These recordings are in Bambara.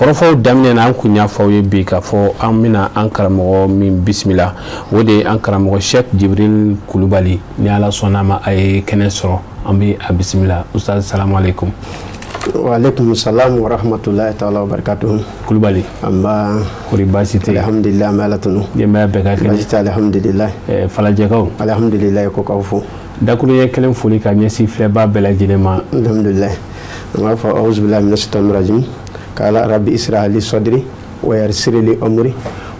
Kɔrɔfɔw daminɛ na, an kun y'a fɔ aw ye bi k'a fɔ an bɛna an karamɔgɔ min bisimila, o de ye an karamɔgɔ Cheikh Jibril Kulubali. Ni Ala sɔnna a ma, a ye kɛnɛ sɔrɔ, an bɛ a bisimila. Ustaz, salamu aleykum. Waaleykum salam wa rahmatulahi taala wa barakatuhu. Kulubali. Anba. Kori baasi tɛ? Alhamdulilayi, an bɛ Ala tanu. Denbaya bɛɛ ka kɛnɛ? Baasi tɛ, alhamdulilayi. Falajɛkaw? Alhamdulilayi, ko k'aw fo. Dakuruɲɛ kelen foli ka ɲɛsin filɛbaa bɛɛ lajɛlen ma. Alhamdulilayi, an b'a fɔ auzubilahi mina shaitani rajim kala rabbi israh li sadri wa yassir li amri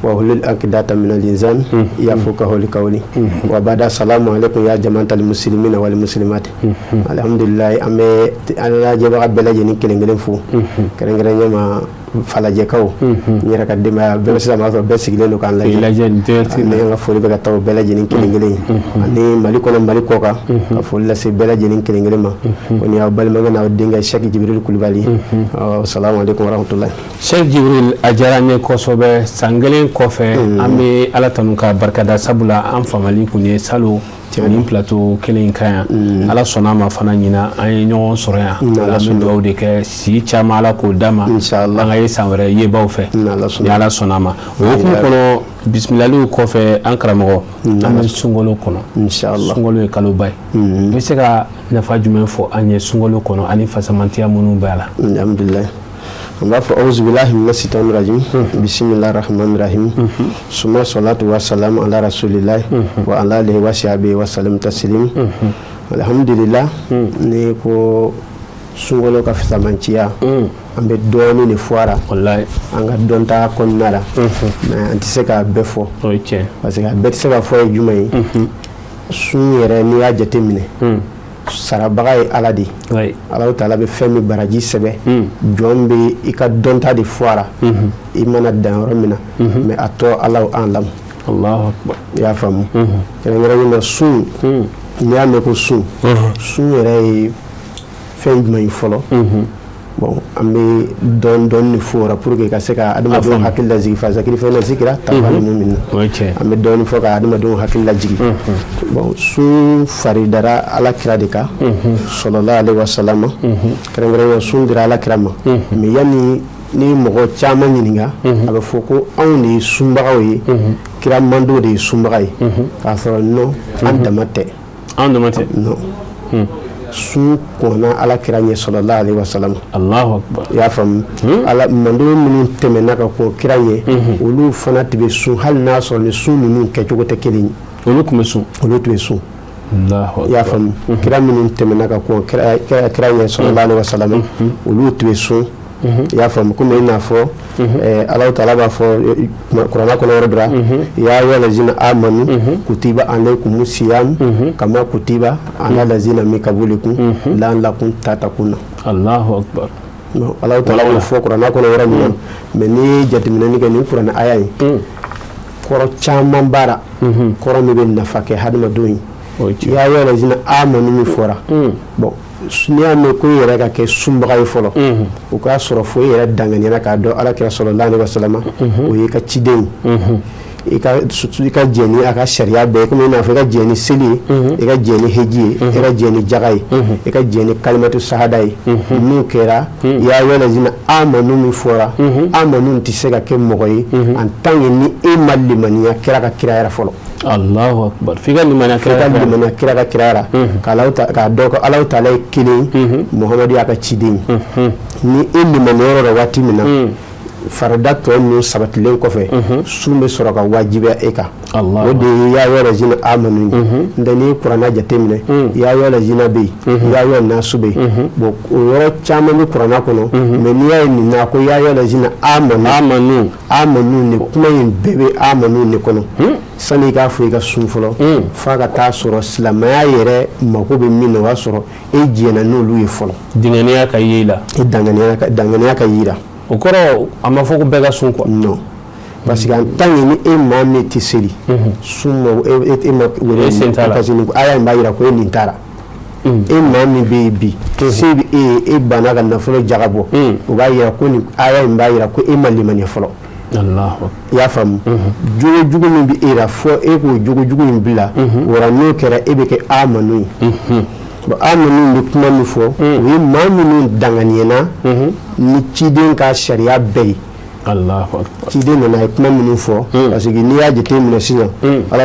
wa hlul uqdatan min lisan yafqahu qawli wa bada. Salamu alaikum ya jama'atal muslimina wal muslimat. Alhamdulillah, an bɛ an lajɛbaga bɛɛ lajɛlen kelen kelen fo, kɛrɛnkɛrɛnnenya ma Falajɛkaw, n yɛrɛ ka denbaya bɛɛ. Sisan b'a sɔrɔ bɛɛ sigilen don k'an lajɛ. Ani an ka foli bɛ ka taa bɛɛ lajɛlen kelen kelen, ani Mali kɔnɔ, Mali kɔkan, ka foli lase bɛɛ lajɛlen kelen kelen ma. Ko nin y'aw balimakɛ n'aw denkɛ Cheikh Jibril Kulubali. Salamu alaikum warahmatullahi. Cheikh Jibril, a diyara n ye kosɛbɛ. San kelen kɔfɛ, an bɛ Ala tanu ka barikada, sabula an famali kun ye salon nin plateau kelen in kan yan. Ala sɔnna a ma fana, ɲina an ye ɲɔgɔn sɔrɔ yan. Ala bɛ dugawu de kɛ, si caman Ala k'o d'a ma, an ka ye san wɛrɛ yebaw fɛ, ni Ala sɔnna a ma. O hukumu kɔnɔ, bisimilaliw kɔfɛ, an karamɔgɔ, an bɛ sunkalo kɔnɔ. Sunkalo ye kaloba ye. I bɛ se ka nafa jumɛn fɔ an ye sunkalo kɔnɔ ani fasamantiya minnu b'a la? Alhamdulilayi, an b'a fɔ auzubillahi mina shaitani rajim bisimilahi rahmani rahim suma salatu wa salam ala rasulillahi wa ala alihi wa sahbihi wa salam taslim. Alhamdulillah, ni ko sunkalo ka fisamanciya, an bɛ dɔɔnin de fɔ a la an ka dɔnta kɔnɔna la, mais an tɛ se k'a bɛɛ fɔ, parce que a bɛɛ tɛ se ka fɔ. Ye jumɛn ye? Sun yɛrɛ, n'i y'a jate minɛ, sarabaga ye Ala de ye. Ala taala bɛ fɛn min baraji sɛbɛn, jɔn bɛ i ka dɔnta de fɔ a la, i mana dan yɔrɔ min na, mais a tɔ Ala alam. I y'a faamu? Kɛrɛnkɛrɛnnen na, sun, n'i y'a mɛn ko sun, sun yɛrɛ ye fɛn jumɛn ye fɔlɔ? Bon, an bɛ dɔɔni dɔɔni fɔ o la pour que ka se ka adamadenw hakili lajigin. Fazakiri fa inna zikira tanfa'ul mu'minin. An bɛ dɔɔni fɔ ka adamadenw hakili lajigin. Bon, sun faridara Ala kira de kan sallallahu alaihi wasallam. Kɛrɛnkɛrɛnnenya, sun dira Ala kira ma, mais yanni ni mɔgɔ caman ɲininka, a bɛ fɔ ko anw de ye sunbagaw ye, kira mando de ye sunbaga ye, k'a sɔrɔ non, an dama tɛ. An dama tɛ. Non, sun kɔnna Ala kira ɲɛ sallallahu alaihi wasallam. Allahu akbar. I y'a faamu? Ala mando minnu tɛmɛna ka kɔn kira ɲɛ, olu fana tun bɛ sun, hali n'a sɔrɔ ni sun ninnu kɛcogo tɛ kelen ye. Olu tun bɛ sun. Olu tun bɛ sun. I y'a faamu? Kira minnu tɛmɛna ka kɔn kira ɲɛ sallallahu alaihi wasallam, olu tun bɛ sun. I y'a faamu? Komi i n'a fɔ Ala taala b'a fɔ kuranɛ kɔnɔ yɔrɔ dɔ la: ya ayyuha lazina amanu kutiba alaykumu siyam kama kutiba ala lazina min qablikum la'allakum tattaquna. Allahu akbar. Ala taala y'o fɔ kuranɛ kɔnɔ yɔrɔ min na, mais n'i ye jateminɛni kɛ, nin kuranɛ aya in kɔrɔ caman b'a la, kɔrɔ min bɛ nafa kɛ hadamadenw ye. Ya ayyuha lazina amanu min fɔra, bon, n'i y'a mɛn ko i yɛrɛ ka kɛ sunbaga ye fɔlɔ, o k'a sɔrɔ fo i yɛrɛ danganiyara k'a dɔn Ala kira sallallahu alaihi wasallam o y'i ka ciden ye, i ka jɛn ni a ka sariya bɛɛ ye, komi i n'a fɔ i ka jɛn ni seli ye, i ka jɛn ni heji ye, i ka jɛn ni jaga ye, i ka jɛn ni kalimatu sahada ye. N'o kɛra, ya ayyuha lazina amanu min fɔra, amanu tɛ se ka kɛ mɔgɔ ye en tant que ni e ma limaniya kira ka kiraya fɔlɔ. Allahu akbar, f'i ka limaniya. F'i ka limaniya kira ka kiraya la, k'a dɔn ko Alahu taala ye kelen ye, Muhamadu y'a ka ciden ye. Ni e limaniya yɔrɔ la waati min na, farida tɔ ninnu sabatilen kɔfɛ, sun bɛ sɔrɔ ka wajibiya e kan. O de ye ya ayyuha lazina amanu ye. N tɛ n'i ye kuranɛ jateminɛ, ya ayyuha lazina bɛ yen, ya ayyuha nasu bɛ yen. Bon, o yɔrɔ caman bɛ kuranɛ kɔnɔ, mais n'i y'a ye nin na ko ya ayyuha lazina amanu, amanu, amanu, nin kuma in bɛɛ bɛ amanu de kɔnɔ. Sani i k'a fɔ i ka sun fɔlɔ, f'a ka taa sɔrɔ silamɛya yɛrɛ mako bɛ min na, o y'a sɔrɔ e jɛnna n'olu ye fɔlɔ. Danganiya ka ye i la. E danganiya ka yira. O kɔrɔ, a ma fɔ ko bɛɛ ka sun quoi. Non, parce que en tant que ni e maa min tɛ seli, sun ma e ma wele. E sen t'a la. Parce que nin aya in b'a yira ko e nin t'a la. E maa min bɛ yen bi, se bɛ e ye, e banna ka nafolo jaga bɔ, o b'a yira ko nin aya in b'a yira ko e ma limaniya fɔlɔ. Allahu. I y'a faamu? Jogo jugu min bɛ e la, fɔ e k'o jogo jugu in bila. Wara n'o kɛra, e bɛ kɛ amanu ye. Bon, amanu bɛ kuma min fɔ, o ye maa minnu danganiyana ni ciden ka sariya bɛɛ ye. Allahu akbar. Ciden nana, a ye kuma minnu fɔ, parce que n'i y'a jate minɛ sisan, ala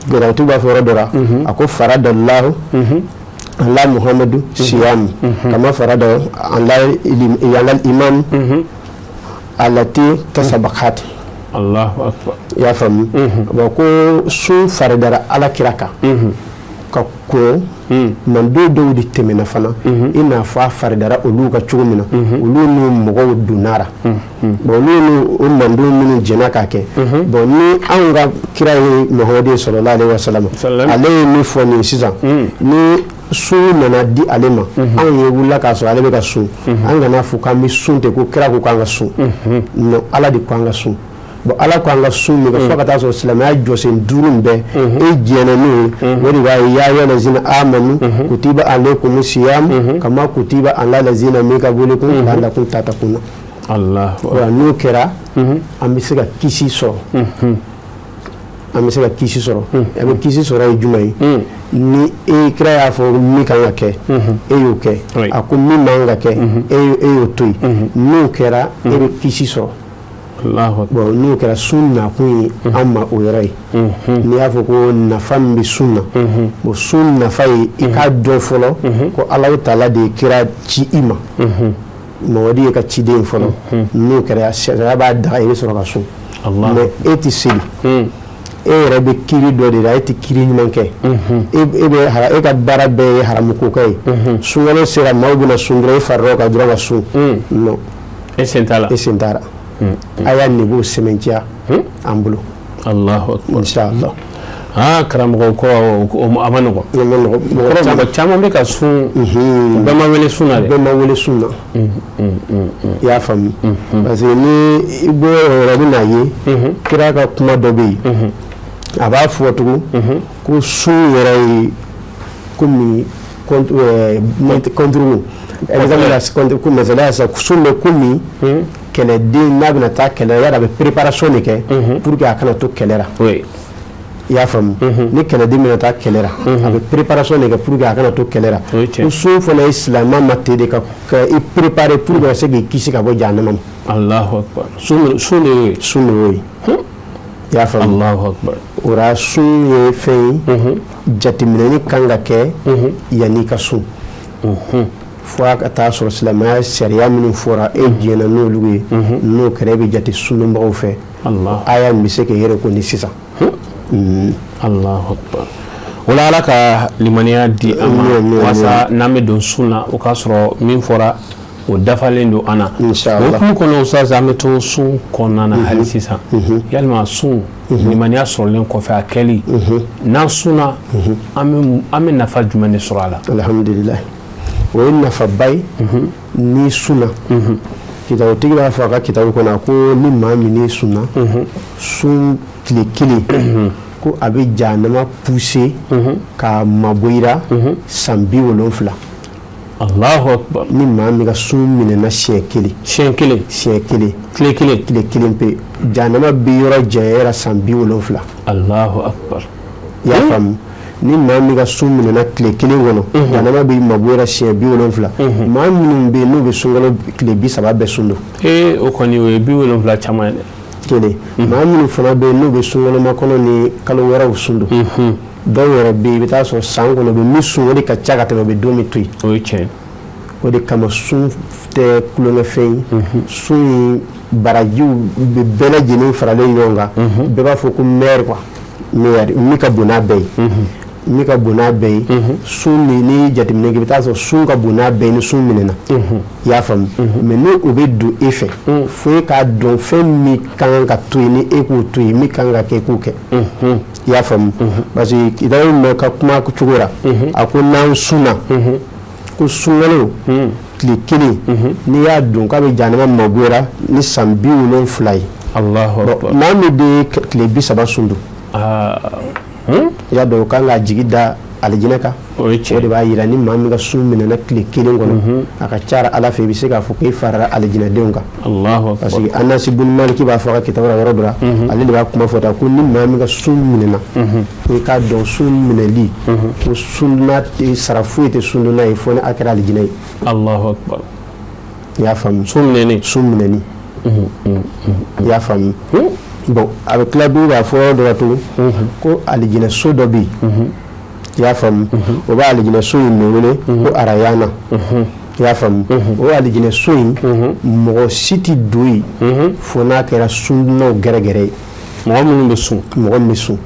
gɛrɛtu b'a fɔ yɔrɔ dɔ la, a ko faradallahu ala Muhammadu siyam kama farada ala imam alati tasabakat. Allahu akbar. I y'a faamu? Bon, ko sun faridara ala kira kan ka kɔn manden dɔw de tɛmɛna fana, i n'a fɔ a faridara olu ka cogo min na, olu ni mɔgɔw donnara. Bon, olu ni o mandenw minnu jɛnna k'a kɛ. Bon, ni anw ka kira ye Muhamadu sallallahu alaihi wasallam, ale ye min fɔ nin sisan, ni sun nana di ale ma, anw ye wulila k'a sɔrɔ ale bɛ ka sun, an kana fɔ k'an bɛ sun ten ko kira ko k'an ka sun. Non, ala de ko an ka sun. Bon, ala ko an ka sun min kɛ, fo ka taa sɔrɔ silamɛya jɔsen duuru in bɛɛ, e jɛnna n'o ye, o de b'a ye ya ayyuha lazina amanu kutiba alaykum siyam kama kutiba ala lazina min qablikum la'allakum tattaquna. Allah. Wa n'o kɛra, an bɛ se ka kisi sɔrɔ, an bɛ se ka kisi sɔrɔ. A bɛ kisi sɔrɔ ye jumɛn ye? Ni e kira y'a fɔ min kan ka kɛ, e y'o kɛ. A ko min man ka kɛ, e y'o to yen. N'o kɛra, e bɛ kisi sɔrɔ. Bon, n'o kɛra, sun nakun ye an ma o yɔrɔ ye. N'i y'a fɔ ko nafa min bɛ sun na, bon, sun nafa ye i k'a dɔn fɔlɔ ko Alahu taala de ye kira ci i ma, Mamadu ye ka ciden fɔlɔ. N'o kɛra, sariya b'a daga i bɛ sɔrɔ ka sun. Mais e tɛ seli, e yɛrɛ bɛ kiri dɔ de la, e tɛ kiri ɲuman kɛ, e bɛ e ka baara bɛɛ ye haramu ko kɛ ye. Sunkalo sera, maaw bɛna sun dɔrɔn, e farila o kan dɔrɔn ka sun. Non, e sen t'a la. E sen t'a la. A y'a niveau sɛmɛntiya an bolo. Allahu akbar. Inshallah. Ah, karamɔgɔ, ko a ma nɔgɔn. A ma nɔgɔn. Mɔgɔ caman bɛ ka sun, bɛɛ ma wele sun na dɛ. Bɛɛ ma wele sun na. I y'a faamu? Parce que ni i bɔ o yɔrɔ, i bɛna ye kira ka kuma dɔ bɛ yen, a b'a fɔ tugun ko sun yɛrɛ ye komi contre, exemple la, ko misaliya sisan, sun bɛ komi kɛlɛden n'a bɛna taa kɛlɛ, yala a bɛ préparation de kɛ pour que a kana to kɛlɛ la. I y'a faamu? Ni kɛlɛden bɛna taa kɛlɛ la, a bɛ préparation de kɛ pour que a kana to kɛlɛ la. Ko sun fana ye silamɛ ma ten de ka i préparer pour que ka se k'i kisi ka bɔ jahanama ma. Allahu akbar. Sun de y'o ye. Sun de y'o ye. I y'a faamu? Allahu akbar. O la, sun ye fɛn ye, jateminɛni kan ka kɛ yanni i ka sun, fo a ka taa sɔrɔ silamɛya sariya minnu fɔra, e jɛnna n'olu ye. N'o kɛra, e bɛ jate sundonbagaw fɛ. Aya min bɛ se k'e yɛrɛ ko ni sisan. Allahu akbar. O la, ala ka limaniya di an ma walasa n'an bɛ don sun na, o k'a sɔrɔ min fɔra, o dafalen don an na. O hukumu kɔnɔ, ustaz, an bɛ to sun kɔnɔna na hali sisan. Yalima sun, limaniya sɔrɔlen kɔfɛ, a kɛli, n'an sunna, an bɛ nafa jumɛn de sɔrɔ a la? Alhamdulilayi, o ye nafaba ye. N'i sunna, kitabutigi b'a fɔ a ka kitabu kɔnɔ, a ko ni maa min n'i sunna sun tile kelen, ko a bɛ jahanama pousser k'a mabɔ i la san 70. Allahu akbar. Ni maa min ka sun minɛna siɲɛ kelen. Siɲɛ kelen. Siɲɛ kelen. Tile kelen. Tile kelen pe, jahanama bɛ yɔrɔ janya e la san 70. Allahu akbar. I y'a faamu? Ni maa min ka sun minɛna tile kelen kɔnɔ, jahanama bɛ mabɔ e la siɲɛ 70. Maa minnu bɛ yen n'u bɛ sunkalo tile 30 bɛɛ sun don. Ee, o kɔni, o ye 70 caman ye dɛ. Kelen. Maa minnu fana bɛ yen n'u bɛ sunkalo makɔnɔ ni kalo wɛrɛw sun don, dɔw yɛrɛ bɛ yen, i bɛ taa sɔrɔ san kɔnɔ, u bɛ min sun, o de ka ca ka tɛmɛ u bɛ don min to yen. O ye tiɲɛ. O de kama sun tɛ tulonkɛfɛn ye. Sun in barajiw bɛ bɛɛ lajɛlen faralen ɲɔgɔn kan, bɛɛ b'a fɔ ko meilleur quoi, meilleur, min ka bon n'a bɛɛ ye, min ka bon n'a bɛɛ ye. Sun min, n'i ye jateminɛ kɛ, i bɛ taa sɔrɔ sun ka bon n'a bɛɛ ye ni sun minɛna. I y'a faamu? Mais ni o bɛ don e fɛ, fo e k'a dɔn fɛn min ka kan ka to yen, ni e k'o to yen, min ka kan ka kɛ, e k'o kɛ. I y'a faamu? Parce que kitabu min ka kuma cogo la, a ko n'an sunna, ko sunkalo tile kelen, n'i y'a don, k'a bɛ jahanama mabɔ i la ni san 70 ye. Allahu akbar. Maa min bɛ tile 30 sun don, i y'a dɔn, o kan k'a jigi da alijinɛ kan. O de b'a jira ni maa min ka sun minɛna tile kelen kɔnɔ, a ka ca Ala fɛ i bɛ se k'a fɔ k'i farala alijinɛdenw kan. Parce que Anasi bun Maliki b'a fɔ a ka kitabu la yɔrɔ dɔ la, ale de b'a kuma fɔ tan ko ni maa min ka sun minɛna, ko i k'a dɔn sun minɛli, ko sundonna sara foyi tɛ sundonna ye fo ni a kɛra alijinɛ ye. Allahu akbar. I y'a faamu? Sun minɛni. Sun minɛni. I y'a faamu? Bon, a bɛ tila dun k'a fɔ yɔrɔ dɔ la tugun ko alijinɛ so dɔ bɛ yen. I y'a faamu? O bɛ alijinɛ so in de wele ko Arayana. I y'a faamu? O alijinɛ so in, mɔgɔ si tɛ don yen fo n'a kɛra sundonnaw gɛrɛgɛrɛ ye. Mɔgɔ minnu bɛ sun. Mɔgɔ min bɛ sun.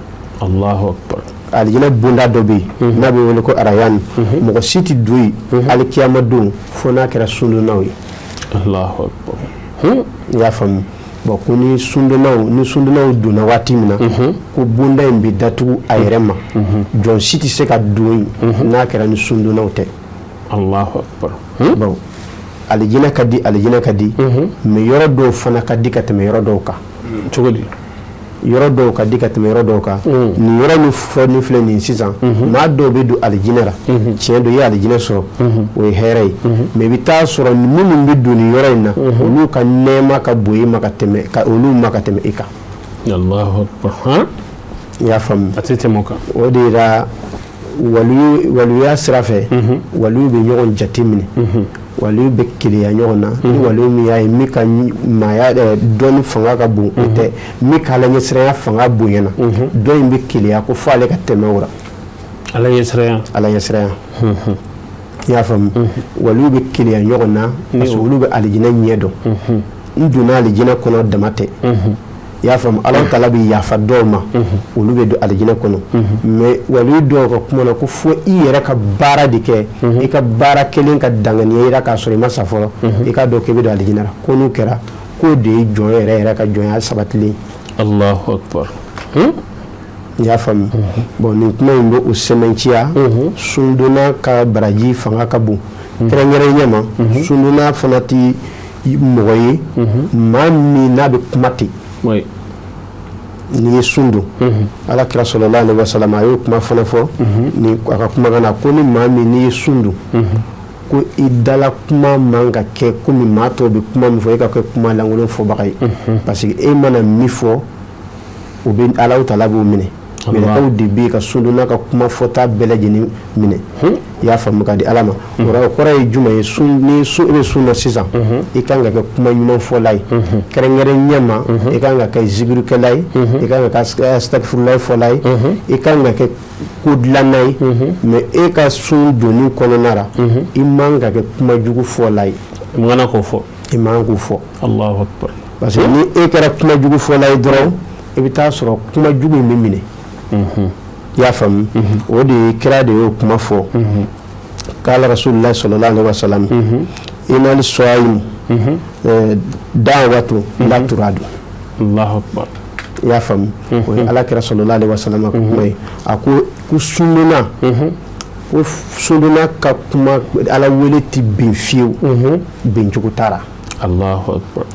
Allahu akbar. Alijinɛ bonda dɔ bɛ yen n'a bɛ wele ko Arayani, mɔgɔ si tɛ don yen alikiyama don fo n'a kɛra sundonnaw ye. Allahu akbar. I y'a faamu? Bon, ko ni sundonnaw donna waati min na, ko bonda in bɛ datugu a yɛrɛ ma, jɔn si tɛ se ka don yen n'a kɛra ni sundonnaw tɛ. Allahu akbar. Bon, alijinɛ ka di, alijinɛ ka di, mais yɔrɔ dɔw fana ka di ka tɛmɛ yɔrɔ dɔw kan. Cogo di? Yɔrɔ dɔw ka di ka tɛmɛ yɔrɔ dɔw kan. Nin yɔrɔ min fɔ nin filɛ nin sisan, maa dɔw bɛ don alijinɛ la. Tiɲɛ don, i ye alijinɛ sɔrɔ, o ye hɛrɛ ye, mais i bɛ taa sɔrɔ minnu bɛ don nin yɔrɔ in na, olu ka nɛɛma ka bon i ma ka tɛmɛ ka olu ma ka tɛmɛ i kan. Allahu akbar. Han? I y'a faamu? A tɛ tɛmɛ o kan. O de la waliyu, waliyuya sira fɛ, waliyu bɛ ɲɔgɔn jate minɛ, waliyu bɛ keleya ɲɔgɔn na. Ni waliyu min y'a ye min ka maaya dɔnni fanga ka bon, o tɛ min ka ala ɲɛsiranya fanga bonyana, dɔ in bɛ keleya ko fo ale ka tɛmɛ o la. Ala ɲɛsiranya. Ala ɲɛsiranya. I y'a faamu? Waliyu bɛ keleya ɲɔgɔn na parce que olu bɛ alijinɛ ɲɛ dɔn. N donna alijinɛ kɔnɔ dama tɛ. I y'a faamu? Ala taala bɛ yafa dɔw ma, olu bɛ don alijinɛ kɔnɔ. Mais waliyu dɔw ka kuma na ko fo i yɛrɛ ka baara de kɛ, i ka baara kelen ka danganiya yira k'a sɔrɔ i ma sa fɔlɔ, i k'a dɔn k'i bɛ don alijinɛ la. Ko n'o kɛra, k'o de ye jɔn yɛrɛ yɛrɛ ka jɔnya sabatilen. Allahu akbar. I y'a faamu? Bon, nin kuma in bɛ o sɛmɛnciya. Sundonna ka baraji fanga ka bon kɛrɛnkɛrɛnya ma. Sundonna fana tɛ mɔgɔ ye maa min n'a bɛ kuma ten. N'i ye sun don, Ala kira sallallahu alaihi wasallam a y'o kuma fana fɔ ni a ka kumakan na ko ni maa min n'i ye sun don, ko i dala kuma man ka kɛ komi maa tɔw bɛ kuma min fɔ, e ka kɛ kuma lankolon fɔbaga ye, parce que e mana min fɔ, o bɛ Alahu taala b'o minɛ. Mɛlɛkɛw de bɛ yen ka sundonna ka kuma fɔta bɛɛ lajɛlen minɛ. I y'a faamu? Ka di Ala ma. O kɔrɔ ye jumɛn ye? Sun ni sun, e bɛ sun na sisan, i kan ka kɛ kuma ɲuman fɔla ye. Kɛrɛnkɛrɛn ma, i kan ka kɛ zikirikɛla ye, i kan ka kɛ astakfurulayi fɔla ye, i kan ka kɛ ko dilanna ye. Mais e ka sun donni kɔnɔna la, i man ka kɛ kuma jugu fɔla ye. Mun kana k'o fɔ? I man k'o fɔ. Allahu akbar. Parce que ni e kɛra kuma jugu fɔla ye dɔrɔn, i bɛ taa sɔrɔ kuma jugu in bɛ minɛ. I y'a faamu? O de ye kira de y'o kuma fɔ. Qala rasulullah sallallahu alaihi wasallam inal sawim da'watu la turadu. Allahu akbar. I y'a faamu? O ye Ala kira sallallahu alaihi wasallam ka kuma ye. A ko ko sundonna, ko sundonna ka kuma Ala wele tɛ bin fiyewu, bin cogo t'a la. Allahu akbar.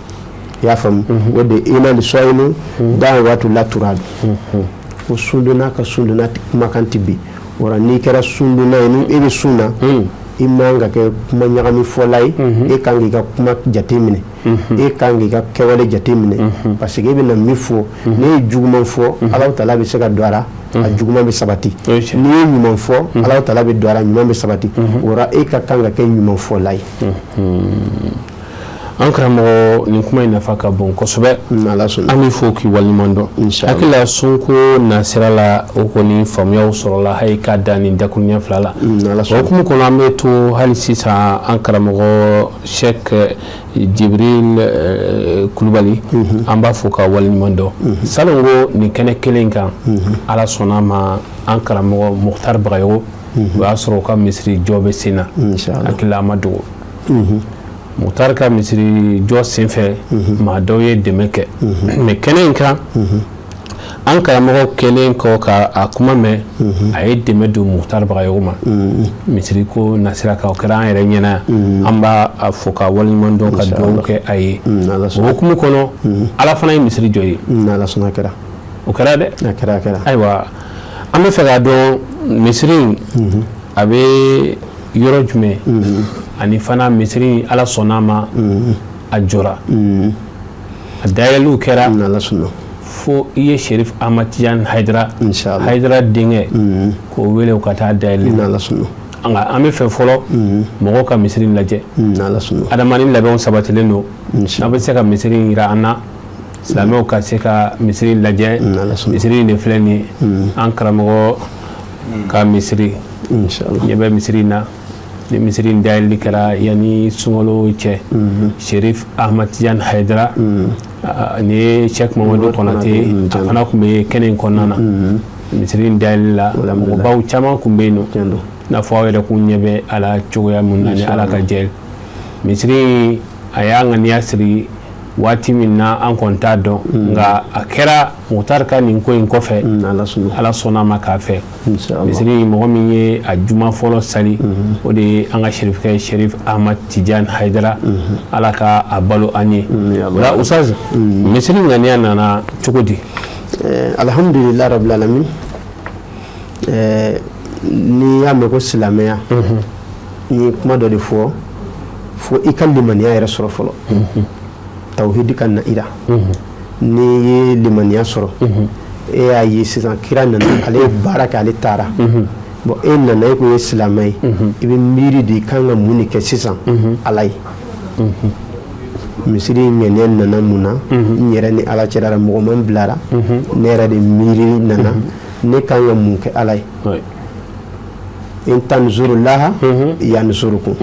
I y'a faamu? O de inal sawim da'watu la turadu, ko sundonna ka sundonna kumakan tɛ bin. O la n'i kɛra sundonna ye, ni e bɛ sun na, i man ka kɛ kuma ɲagami fɔla ye. E kan k'i ka kuma jate minɛ, e kan k'i ka kɛwale jate minɛ, parce que e bɛna min fɔ, n'e ye juguman fɔ, Alahu taala bɛ se ka don a la, a juguman bɛ sabati. N'i ye ɲuman fɔ, Alahu taala bɛ don a la, ɲuman bɛ sabati. O la e ka kan ka kɛ ɲuman fɔla ye. An karamɔgɔ, nin kuma in nafa ka bon kosɛbɛ. N'Ala sɔnna. An bɛ fo k'i waleɲuman dɔn. Inshallah. Hakili la, sunko nasira la, o kɔni faamuyaw sɔrɔla hali k'a da nin dakuruɲɛ fila la. N'Ala O sɔnna. hukumu kɔnɔ, an bɛ to hali sisan an karamɔgɔ Cheikh Jibril Kulubali, an b'a fo ka waleɲuman dɔn. Salon ko nin kɛnɛ kelen kan, Ala sɔnna a ma, an karamɔgɔ Mukhtar Bagayogo, o y'a sɔrɔ u ka misiri jɔ bɛ sen na. Inshallah. Hakili la, a ma dogo. Mukutari ka misiri jɔ senfɛ, maa dɔw ye dɛmɛ kɛ. Mais kɛnɛ in kan, an karamɔgɔ kɛlen kɔ ka a kuma mɛn, a ye dɛmɛ don Mukutari Bagayogo ma misiri ko nasira kan. O kɛra an yɛrɛ ɲɛna yan. An b'a a fo ka waleɲuman dɔn, ka dugawu kɛ a ye. N'Ala O sɔnna. hukumu kɔnɔ, Ala fana ye misiri jɔ ye. N'Ala sɔnna, a kɛra. O kɛra dɛ. A kɛra, a kɛra. Ayiwa, an bɛ fɛ k'a dɔn misiri in A bɛ yɔrɔ jumɛn? Ani fana misiri, Ala sɔnna a ma, a jɔra, a dayɛlɛliw kɛra. N'Ala sɔnna. Fo i ye Sherif Ahmad Tidiane Hayidara, Inshallah. Hayidara denkɛ, k'o wele u ka taa dayɛlɛli. N'Ala sɔnna. Nka an bɛ fɛ fɔlɔ mɔgɔw ka misiri in lajɛ. N'Ala sɔnna. Adama, ni labɛnw sabatilen don, Inshallah. n'a bɛ se ka misiri in yira an na, silamɛw ka se ka misiri in lajɛ. N'Ala sɔnna. Misiri in de filɛ nin ye, an karamɔgɔ ka misiri. Inshallah. Ɲɛ bɛ misiri in na. Ni misiri in dayɛlɛli kɛra yanni sunkalo cɛ, Sherif Ahmad Tidiane Hayidara, nin ye Cheikh Mamadu Konate, a fana tun bɛ kɛnɛ in kɔnɔna na misiri in dayɛlɛli la. Mɔgɔbaw caman tun bɛ yen nɔ, Tiɲɛ don. N'a fɔ aw yɛrɛ k'u ɲɛ bɛ a la cogoya min na. Ni Ala ka jɛ, misiri in, a y'a ŋaniya siri waati min na, an kɔni t'a dɔn, nka a kɛra Mukutari ka nin ko in kɔfɛ. N'Ala sɔnna. Ala sɔnna a ma k'a fɛ. Inshallah. Misiri, mɔgɔ min ye a juma fɔlɔ sali, o de ye an ka sherifkɛ Sherif Ahmad Tidiane Hayidara. Ala ka a balo an ye. Ya O la, Ustaz, misiri ŋaniya nana cogo di? Alhamdulillah rabbil alamin. N'i y'a mɛn ko silamɛya, n ye kuma dɔ de fɔ, fo i ka limaniya yɛrɛ sɔrɔ fɔlɔ, tawhidi ka na i la. N'i ye limaniya sɔrɔ, e y'a ye sisan kira nana, ale ye baara kɛ, ale taara. Bon, e nana, e ko ye silamɛ ye, i bɛ miiri de i kan ka mun de kɛ sisan Ala ye. Misiri ŋaniya nana mun na? N yɛrɛ ni Ala cɛla la, mɔgɔ man bilara, ne yɛrɛ de miiri nana, ne kan ka mun kɛ Ala ye? In tansurullaha yansurukum.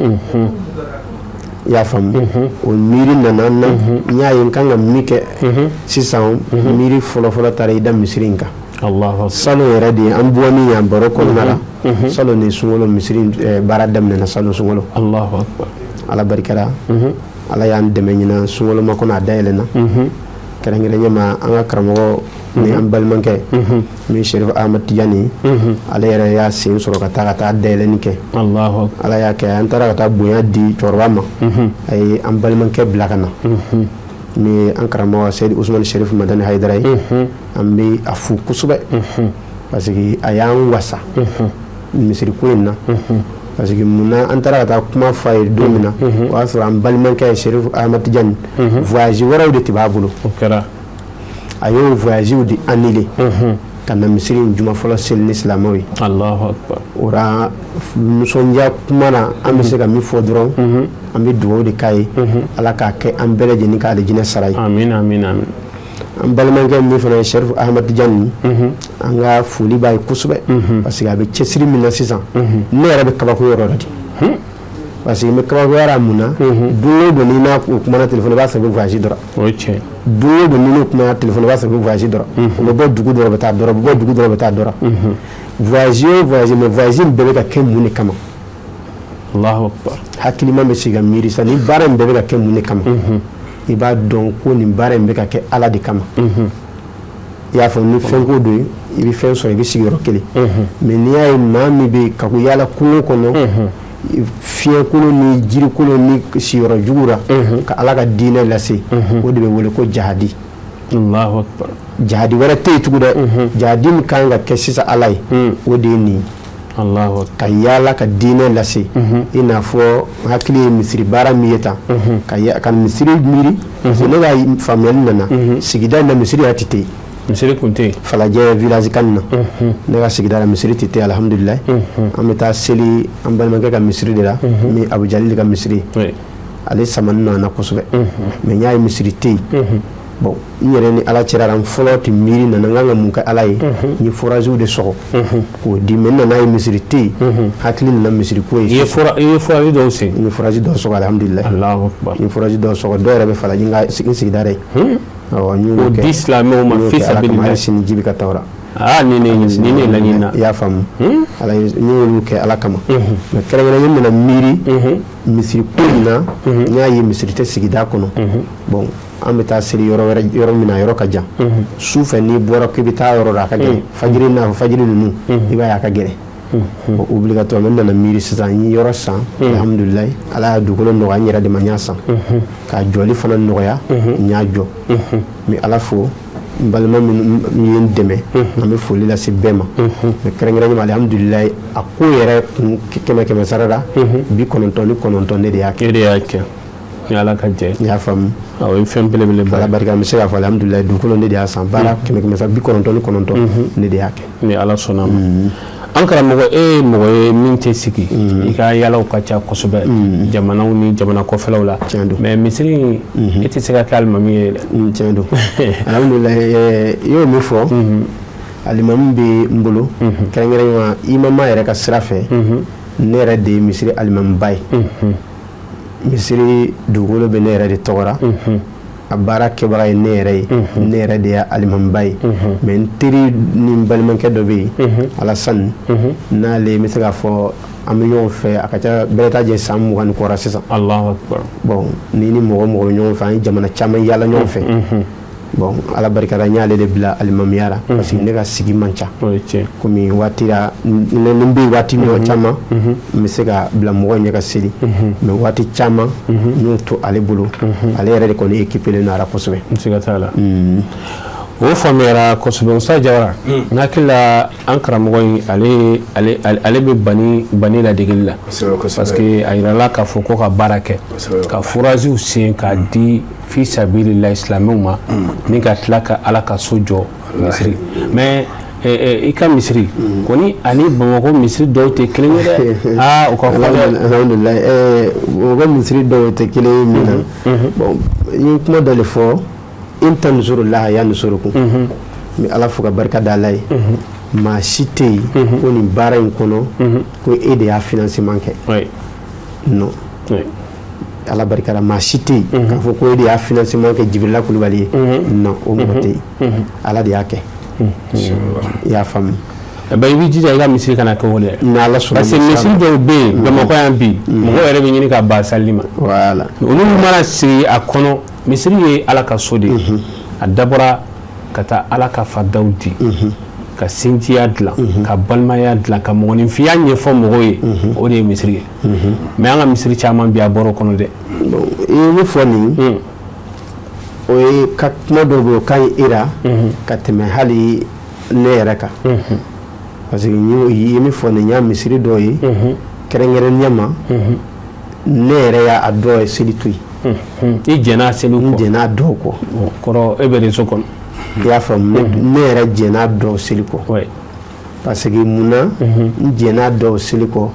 I y'a faamu? O miiri nana n na, n y'a ye n kan ka min kɛ sisan. Miiri fɔlɔfɔlɔ taara i da misiri in kan. Allahu akbar. Salon yɛrɛ de, an bɔni yan baro kɔnɔna la, salon ni sunkalo misiri baara daminɛna, salon sunkalo. Allahu akbar. Ala barikara, Ala y'an dɛmɛ ɲinan sunkalo ma kɔnɔ, a dayɛlɛnna. Kɛrɛnkɛrɛnya ma, an ka karamɔgɔ ni an balimakɛ min, Sherif Ahmad Tijani, ale yɛrɛ y'a sen sɔrɔ ka taa dayɛlɛnni kɛ. Allahu akbar. Ala y'a kɛ, an taara ka taa bonya di cɛkɔrɔba ma, a ye an balimakɛ bila ka na, min ye an karamɔgɔ Seyidi Usumani Sherif Madani Hayidara ye. An bɛ a fo kosɛbɛ parce que a y'an wasa misiri ko in na. Parce que munna, an taara ka taa kuma f'a ye don min na, o y'a sɔrɔ an balimakɛ ye Sherif Ahmad Tijani, voyage wɛrɛw de tun b'a bolo. O kɛra. A y'o voyage de annulé ka na misiri in juma fɔlɔ seli ni silamɛw ye. Allahu akbar. O la, nisɔndiya kuma na, an bɛ se ka min fɔ dɔrɔn, an bɛ dugawu de k'a ye, Ala k'a kɛ an bɛɛ lajɛlen k'ale jinɛ sara ye. Amin, amin, amin. An balimakɛ min fana ye Sherif Ahmad Tijani, an ka foli b'a ye kosɛbɛ parce que a bɛ cɛsiri min na sisan, ne yɛrɛ bɛ kabako yɔrɔ dɔ de, parce que n bɛ kabakoyara mun na? Don o don n'i n'a o kumana téléphone, i b'a sɔrɔ u bɛ voyage dɔrɔn. O ye tiɲɛ. Don o don n'i n'o kumana téléphone, i b'a sɔrɔ u bɛ voyage dɔrɔn. U bɛ bɔ dugu dɔrɔn, u bɛ taa dɔrɔn, u bɛ bɔ dugu dɔrɔn, u bɛ taa dɔrɔn. Voyage o voyage, mais voyage in bɛɛ bɛ ka kɛ mun de kama? Allahu akbar. Hakilima bɛ sigi ka miiri sisan, nin baara in bɛɛ bɛ ka kɛ mun de kama? I b'a dɔn ko nin baara in bɛ ka kɛ Ala de kama. I y'a faamu? Ni fɛn ko don, i bɛ fɛn sɔrɔ, i bɛ sigi yɔrɔ kelen. Mais n'i y'a ye maa min bɛ ka ko yaala kungo kɔnɔ, fiɲɛkolon ni jirikolon ni siyɔrɔ jugu la, ka Ala ka diinɛ lase, o de bɛ wele ko jahadi. Allahu akbar. Jahadi wɛrɛ tɛ yen tugun dɛ. Jahadi min kan ka kɛ sisan Ala ye, o de ye nin ye. Allahu akbar. Ka yaala ka diinɛ lase, i n'a fɔ hakili ye misiri baara min ye tan, ka misiri miiri, parce que ne ka faamuyali nana sigida in na, misiri yɛrɛ tɛ yen. Misiri kun tɛ yen. Falajɛ village kan na, ne ka sigida la, misiri tɛ yen. Alhamdulilayi, an bɛ taa seli an balimakɛ ka misiri de la, min Abu Jalili ka misiri ye. Ale samani nɔ na kosɛbɛ, mais n y'a ye misiri tɛ yen. Bon, n yɛrɛ ni Ala cɛla la, n fɔlɔ tɛ miiri nana n kan ka mun kɛ Ala ye. N ye foragew de sɔgɔ k'o di, mais n nana ye misiri tɛ yen, hakili nana misiri ko ye. I ye forage dɔw sen? N ye forage dɔw sɔgɔ, alhamdulilayi. Allahu akbar. N ye forage dɔw sɔgɔ, dɔw yɛrɛ bɛ Falajɛ, n ka n sigida dɛ. Awɔ, n y'olu O kɛ. di silamɛw ma N y'o fi kɛ Ala kama, sabilillah. hali sini ji bɛ ka taa o la. Aa, nin ne laɲini na. I y'a faamu? Ala ye, n y'olu kɛ Ala kama, mais kɛrɛnkɛrɛnnen n nana miiri misiri ko in na, n y'a ye misiri tɛ sigida kɔnɔ. Bon, an bɛ taa seli yɔrɔ wɛrɛ, yɔrɔ min na yɔrɔ ka jan. Su fɛ, n'i bɔra k'i bɛ taa yɔrɔ la, a ka gɛlɛn. Fajiri n'a fɔ fajiri ninnu, i b'a ye a ka gɛlɛn. Bon, obligatoirement n nana miiri sisan, n ye yɔrɔ san. Alhamdulilayi, Ala y'a dugukolo nɔgɔya, n yɛrɛ de ma, n y'a san k'a jɔli fana nɔgɔya, n y'a jɔ. N bɛ Ala fo, n balima minnu ye n dɛmɛ, an bɛ foli lase bɛɛ ma, mais kɛrɛnkɛrɛnnenya, alhamdulilayi, a ko yɛrɛ kɛmɛ kɛmɛ sara la 99 ne de y'a kɛ. E de y'a kɛ ni Ala ka jɛ. I y'a faamu. O ye fɛn belebeleba. Ala barika, an bɛ se k'a fɔ alhamdulilayi, dugukolo ne de y'a san, baara kɛmɛ kɛmɛ sara 99 ne de y'a kɛ. Ni Ala sɔnna ma. An karamɔgɔ, e ye mɔgɔ ye min tɛ sigi, i ka yalaw ka ca kosɛbɛ jamanaw ni jamana kɔfɛlaw la. Tiɲɛ don. Mais misiri in, e tɛ se ka kɛ alimami ye dɛ. Tiɲɛ don, alhamdulilayi. I y'o min fɔ, alimami bɛ n bolo, kɛrɛnkɛrɛnnenya imama yɛrɛ ka sira fɛ, ne yɛrɛ de ye misiri alimamiba ye. Misiri dugukolo bɛ ne yɛrɛ de tɔgɔ la, a baara kɛbaga ye ne yɛrɛ ye, ne yɛrɛ de ye alimamiba ye. Mais n teri ni n balimakɛ dɔ bɛ yen, Alasani, n'ale n bɛ se k'a fɔ an bɛ ɲɔgɔn fɛ, a ka ca bɛrɛ t'a jɛ san 20 ni kɔ sisan. Allahu akbar. Bon, ni ni mɔgɔ mɔgɔ bɛ ɲɔgɔn fɛ, an ye jamana caman yaala ɲɔgɔn fɛ. Bon, Ala barika la, n y'ale de bila alimamiya la parce que ne ka sigi man ca. O ye tiɲɛ. Komi waati la ni n bɛ waati min caman, n bɛ se ka bila mɔgɔw ɲɛ ka seli, mais waati caman n y'o to ale bolo. Ale yɛrɛ de kɔni équipé len don a la kosɛbɛ. Siga t'a la, o faamuyara kosɛbɛ. Musa Jawara, n hakili la an karamɔgɔ in, ale bɛ bani bani ladegeli la, parce que a yirala k'a fɔ ko ka baara kɛ ka foragew sen k'a di fi sabilillahi silamɛw ma, ni ka tila ka Ala ka so jɔ misiri. Mais i ka misiri kɔni ani Bamakɔ misiri dɔw tɛ kelen ye dɛ. Aa, o ka fɔ dɛ. Alhamdulilayi, Bamakɔ misiri dɔw tɛ kelen ye min na, bon, n ye kuma dɔ de fɔ: in tansurullaha yansurukum. N bɛ Ala fo ka barika da Ala ye. Maa si tɛ yen ko nin baara in kɔnɔ ko e de y'a financement kɛ. Non, Ala barika la, maa si tɛ yen k'a fɔ ko e de y'a financement kɛ Jibirila Kulubali ye. Non, o mɔgɔ tɛ yen, Ala de y'a kɛ. I y'a faamu. Ben, i b'i jija i ka misiri kana kɛ o dɛ. Ni Ala sɔnna. Parce que misiri dɔw bɛ yen Bamakɔ yan bi, mɔgɔw yɛrɛ bɛ ɲini ka ban salili ma. Voilà. Olu mana sigi a kɔnɔ, misiri ye Ala ka so de ye. A dabɔra ka taa Ala ka faridaw di, ka sinjiya dilan, ka balimaya dilan, ka mɔgɔninfinya ɲɛfɔ mɔgɔw ye. O de ye misiri ye. Mais an ka misiri caman bi, a bɔra o kɔnɔ dɛ. Bon, i ye min fɔ nin, o ye ka kuma dɔw bɛ yen, o ka ɲi e la ka tɛmɛ hali ne yɛrɛ kan, parce que i ye min fɔ nin, y'a misiri dɔw ye kɛrɛnkɛrɛnnenya ma, ne yɛrɛ y'a dɔw ye seli to yen. I jɛn'a seliw N kɔ? Jɛn'a dɔw kɔ. O kɔrɔ, e bɛ réseau kɔnɔ. I y'a faamu, ne yɛrɛ jɛn'a dɔw seli kɔ, parce que munna n jɛn'a dɔw seli kɔ?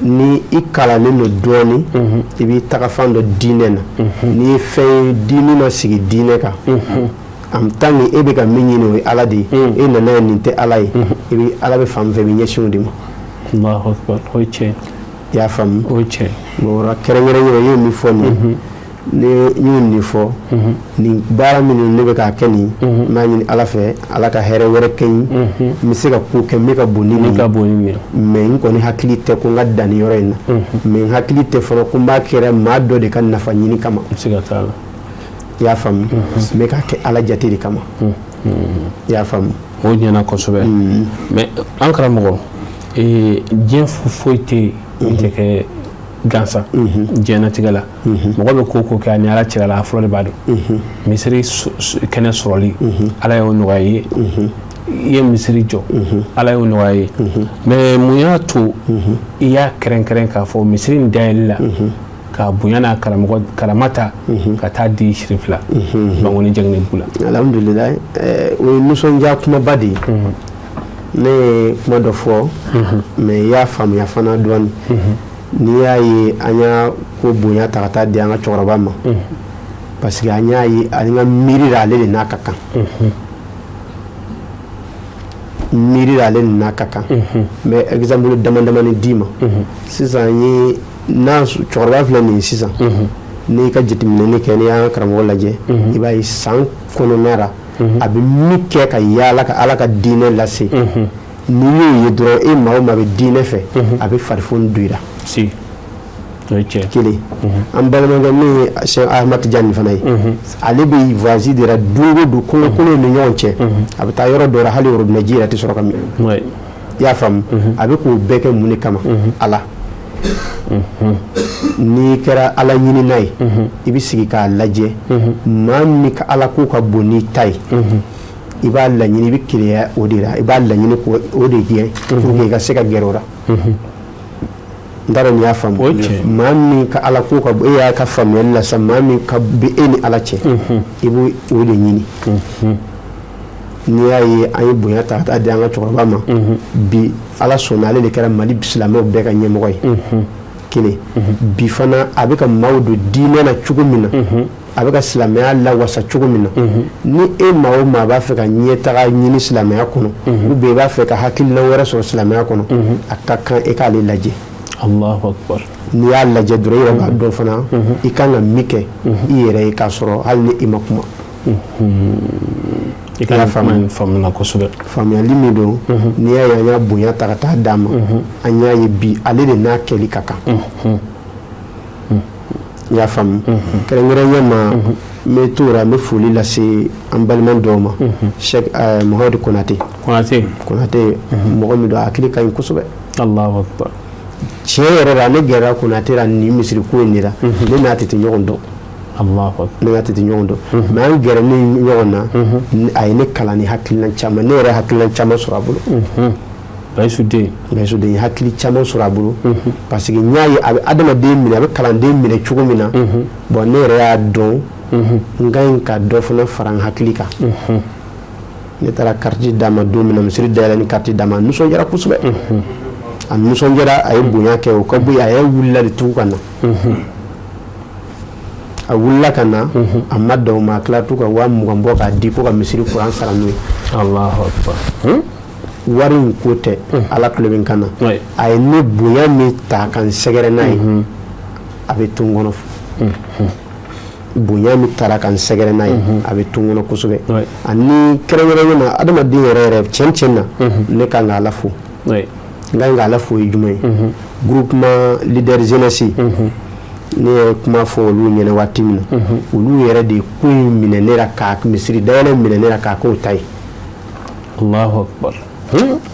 Ni i kalannen don dɔɔni, i b'i tagafan dɔ diinɛ na. N'i ye fɛn ye diinɛ ma sigi diinɛ kan, en tant que e bɛ ka min ɲini, o ye Ala de ye, e nana ye nin tɛ Ala ye, i bɛ Ala bɛ fan min fɛ, i bɛ ɲɛsin o de ma. Allahu akbar, o ye tiɲɛ. I y'a faamu. O ye tiɲɛ. Bon, o la kɛrɛnkɛrɛnnenya, i ye min fɔ nin, ne n y'o nin fɔ, nin baara minnu ne bɛ k'a kɛ nin, n b'a ɲini Ala fɛ, Ala ka hɛrɛ wɛrɛ kɛ n ye, n bɛ se ka ko kɛ min ka bon ni nin Min ka bon ni nin ye. Mais n kɔni hakili tɛ ko n ka dan nin yɔrɔ in na, mais n hakili tɛ fɔlɔ ko n b'a kɛra maa dɔ de ka nafa ɲini kama. Siga t'a la. I y'a faamu, n bɛ k'a kɛ Ala jate de kama. I y'a faamu. O ɲɛna kosɛbɛ. Mais an karamɔgɔ, diɲɛ foyi tɛ yen min tɛ kɛ gansan diɲɛnatigɛ la. Mɔgɔ bɛ ko ko kɛ, a ni Ala cɛla la, a fɔlɔ de b'a dɔn. Misiri kɛnɛ sɔrɔli, Ala y'o nɔgɔya i ye. I ye misiri jɔ, Ala y'o nɔgɔya i ye. Mais mun y'a to i y'a kɛrɛnkɛrɛn k'a fɔ misiri in dayɛlɛli la k'a bonya n'a karamɔgɔ karama ta ka taa di Sirifila Bankoni Jɛgɛnɛbugu la? Alhamdulilayi, o ye nisɔndiya kumaba de ye. Ne ye kuma dɔ fɔ, mais i y'a faamuya fana dɔɔni. N'i y'a ye an y'a ko bonya ta ka taa di an ka cɛkɔrɔba ma, parce que an y'a ye an ka miiri la, ale de n'a ka kan, miiri la, ale de n'a ka kan. N bɛ exemple dama damani d'i ma sisan. N ye n'a cɛkɔrɔba filɛ nin ye sisan, n'i ka jateminɛni kɛ, n'i y'an ka karamɔgɔ lajɛ, i b'a ye san kɔnɔna la, a bɛ min kɛ ka yaala ka Ala ka diinɛ lase, n'i y'o ye dɔrɔn, e maa o maa bɛ diinɛ fɛ, a bɛ farifoni don i la. Si, o ye tiɲɛ. Kelen, an balimakɛ min ye Cheikh Ahmad Tidiane fana ye, ale bɛ voyage de la don o don, kungo ni ɲɔgɔn cɛ, a bɛ taa yɔrɔ dɔ la, hali robinet ji yɛrɛ tɛ sɔrɔ ka min. I y'a faamu. A bɛ k'o bɛɛ kɛ mun de kama? Ala. N'i kɛra Ala ɲinina ye, i bɛ sigi k'a lajɛ, maa min ka Ala ko ka bon n'i ta ye, i b'a laɲini, i bɛ keleya o de la, i b'a laɲini k'o de gɛn pour que i ka se ka gɛrɛ o la. N t'a dɔn n'i y'a faamu. Maa min ka ala ko ka e y'a ka faamuyali la sa, maa min ka bɛ e ni ala cɛ, i b'o o de ɲini. N'i y'a ye an ye bonya ta ka taa di an ka cɛkɔrɔba ma bi, ala sɔnna, ale de kɛra Mali silamɛw bɛɛ ka ɲɛmɔgɔ ye. Kelen bi fana, a bɛ ka maaw don diinɛ na cogo min na, a bɛ ka silamɛya lawasa cogo min na, ni e maa o maa b'a fɛ ka ɲɛtaga ɲini silamɛya kɔnɔ, ou bien i b'a fɛ ka hakilina wɛrɛ sɔrɔ silamɛya kɔnɔ, a ka kan e k'ale lajɛ. Allahu akbar. N'i y'a lajɛ dɔrɔn, i yɛrɛ b'a dɔn fana i kan ka min kɛ i yɛrɛ ye, k'a sɔrɔ hali ni i ma kuma. I ka faamu faamuna kosɛbɛ. Faamuyali min don, n'i y'a ye an y'a bonya ta ka taa d'a ma, an y'a ye bi ale de n'a kɛli ka kan. I y'a faamu? Kɛrɛnkɛrɛnya ma, n bɛ t'o la, n bɛ foli lase an balima dɔw ma, Cheikh Mohamed Konate. Konate. Konate, mɔgɔ min don, a hakili ka ɲi kosɛbɛ. Allahu akbar. Tiɲɛ yɛrɛ la, ne gɛrɛla Konate la nin misiri ko in de la. Ne n'a tɛ ɲɔgɔn dɔn. Allahu akbar. Ne n'a tɛ ɲɔgɔn dɔn, mais an gɛrɛnen ɲɔgɔn na, a ye ne kalan ni hakilina caman, ne yɛrɛ hakilina caman sɔrɔ a bolo. Bayisu den. Bayisu den ye hakili caman sɔrɔ a bolo, parce que n y'a ye a bɛ adamaden minɛ, a bɛ kalanden minɛ cogo min na. Bon, ne yɛrɛ y'a dɔn n ka ɲi ka dɔ fana fara n hakili kan. Ne taara carte d'a ma don min na, misiri dayɛlɛ ni carte d'a ma, a nisɔndiyara kosɛbɛ. A nisɔndiyara, a ye bonya kɛ. O ka bɔ yen, a yɛrɛ wulila de tugun ka na. A wulila ka na, a ma dan o ma, a tila to ka 20 000 bɔ k'a di ko ka misiri kuran sara n'o ye. Allahu akbar. Wari in ko tɛ, ala tulo bɛ n kan na. A ye ne bonya min ta ka n sɛgɛrɛ n'a ye, a bɛ to n kɔnɔ. Bonya min taara ka n sɛgɛrɛ n'a ye, a bɛ to n kɔnɔ kosɛbɛ. Ani kɛrɛnkɛrɛnnen na, adamaden yɛrɛ yɛrɛ, tiɲɛ tiɲɛ na, ne kan ka ala fo. N kan ka ala fo ye jumɛn ye? Groupement leader jeunesse, ne ye kuma fɔ olu ɲɛna waati min na, olu yɛrɛ de ye ko in minɛ ne la, ka misiri dayɛlɛ minɛ ne la k'a k'o ta ye. Allahu akbar.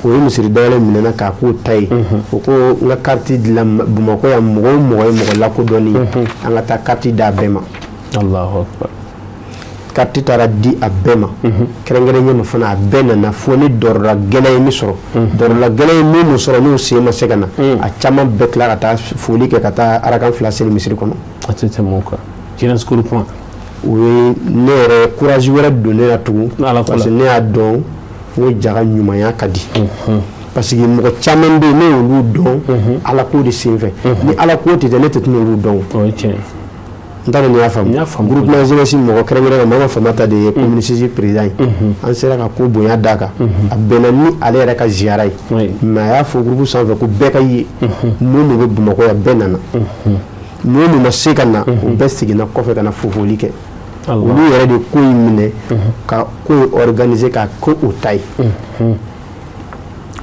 O ye misiri dayɛlɛ minɛ k'a k'o ta ye. O ko n ka carte dilan Bamakɔ yan, mɔgɔ o mɔgɔ ye mɔgɔ lakodɔnni, an ka taa carte d'a bɛɛ ma. Allahu akbar. Carte taara di a bɛɛ ma. Kɛrɛnkɛrɛnnen ma fana, a bɛɛ nana fo ni dɔrɔla gɛlɛn ye min sɔrɔ, dɔrɔla gɛlɛn ye min sɔrɔ, n'u sen ma se ka na. A caman bɛɛ tila ka taa foli kɛ, ka taa arakan fila seli misiri kɔnɔ. A tɛ tɛmɛ o kan, jeunesse groupement. O ye ne yɛrɛ courage wɛrɛ don ne la tugun, parce que ne y'a dɔn n ko jaga ɲumanya ka di, parce que mɔgɔ caman bɛ yen, ne y'olu dɔn ala ko de senfɛ. Ni ala ko tɛ, ne tɛ tɛna olu dɔn. O ye tiɲɛ. N t'a dɔn n'i y'a faamu. Groupement jeunesse mɔgɔ kɛrɛnkɛrɛn, Mama Famata de ye commune six président ye. An sera ka ko bonya d'a kan, a bɛnna ni ale yɛrɛ ka ziyara ye, mais a y'a fɔ groupe sanfɛ ko bɛɛ ka ye. Mun bɛ Bamakɔ yan, bɛɛ nana. Mun ma se ka na, o bɛɛ seginna kɔfɛ ka na fofoli kɛ. Olu yɛrɛ de ko in minɛ ka ko in organiser ka ko o ta ye.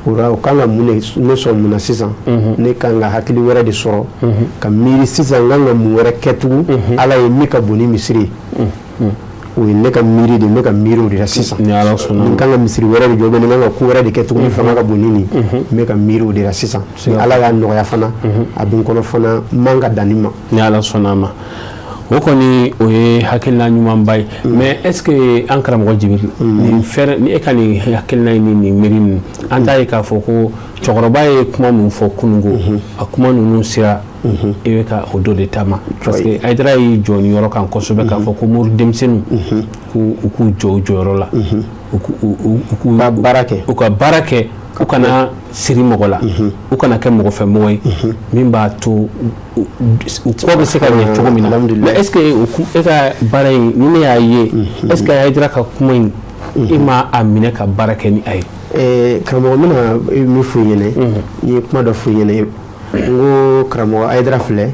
O la, o kan ka mun de ne sɔn mun na sisan? Ne kan ka hakili wɛrɛ de sɔrɔ ka miiri sisan, n kan ka mun wɛrɛ kɛ tugun ala ye min ka bon ni misiri ye? O ye ne ka miiri de, ne ka miiri o de la sisan. Ni ala sɔnna. N kan ka misiri wɛrɛ de jɔ, n kan ka ko wɛrɛ de kɛ tuguni fanga ka bon ni nin. N bɛ ka miiri o de la sisan. Ni ala y'a nɔgɔya fana, a bɛ n kɔnɔ fana, n man ka dan nin ma. Ni ala sɔnna a ma, o kɔni o ye hakilina ɲumanba ye. Mais est ce que an karamɔgɔ Jibiri, nin fɛɛrɛ ni e ka nin hakilina in ni nin miiri ninnu, an t'a ye k'a fɔ ko cɛkɔrɔba ye kuma min fɔ kununko, a kuma ninnu sera i bɛ ka o dɔ de taama? Parce que Hayidara y'i jɔ nin yɔrɔ kan kosɛbɛ k'a fɔ ko mori denmisɛnninw k'u u k'u jɔ u jɔyɔrɔ la, u k'u ka baara kɛ, u ka baara kɛ, u kana siri mɔgɔ la, u kana kɛ mɔgɔ fɛ mɔgɔ ye min b'a to u kɔ bɛ se ka ɲɛ cogo min na. Mais est ce que e ka baara in ni ne y'a ye, est ce que Hayidara ka kuma in, e ma a minɛ ka baara kɛ ni a ye? Karamɔgɔ, n bɛna min f'u ɲɛna, n ye kuma dɔ f'u ɲɛna. N ko karamɔgɔ Hayidara filɛ,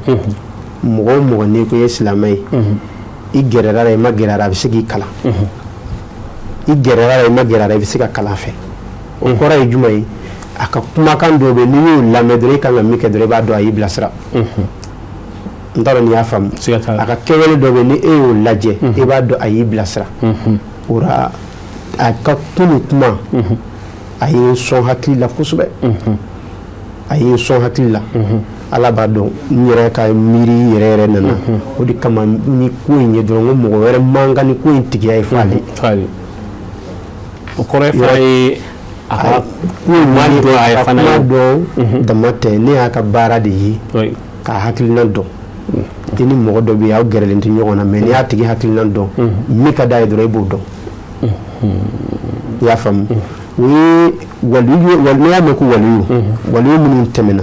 mɔgɔ o mɔgɔ n'i ko i ye silamɛ ye, i gɛrɛla la, i ma gɛrɛ a la, a bɛ se k'i kalan. I gɛrɛla la, i ma gɛrɛ a la, i bɛ se ka kalan a fɛ. O kɔrɔ ye jumɛn ye? A ka kumakan dɔw bɛ yen, n'i y'o lamɛn dɔrɔn, i kan ka min kɛ dɔrɔn, i b'a dɔn a y'i bilasira. N t'a dɔn n'i y'a faamu. A ka kɛwale dɔ bɛ yen, ni e y'o lajɛ, i b'a dɔn a y'i bilasira. O la, a ka kunun kuma, a ye n sɔn hakili la kosɛbɛ, a ye n sɔn hakili la. Ala b'a dɔn, n yɛrɛ ka miiri yɛrɛ yɛrɛ nana o de kama ni ko in ye dɔrɔn, ko mɔgɔ wɛrɛ man kan ni ko in tigiya ye f'ale. O kɔrɔ ye fana ye. a ka kuma dɔn a ye fana kuma dɔn dama tɛ, ne y'a ka baara de ye k'a hakilina dɔn. I ni mɔgɔ dɔ bɛ yen, aw gɛrɛlen tɛ ɲɔgɔn na, mais n'i y'a tigi hakilina dɔn, min ka d'a ye dɔrɔn, i b'o dɔn. I y'a faamu? O ye waliyu. N'i y'a mɛn ko waliyu, waliyu minnu tɛmɛna,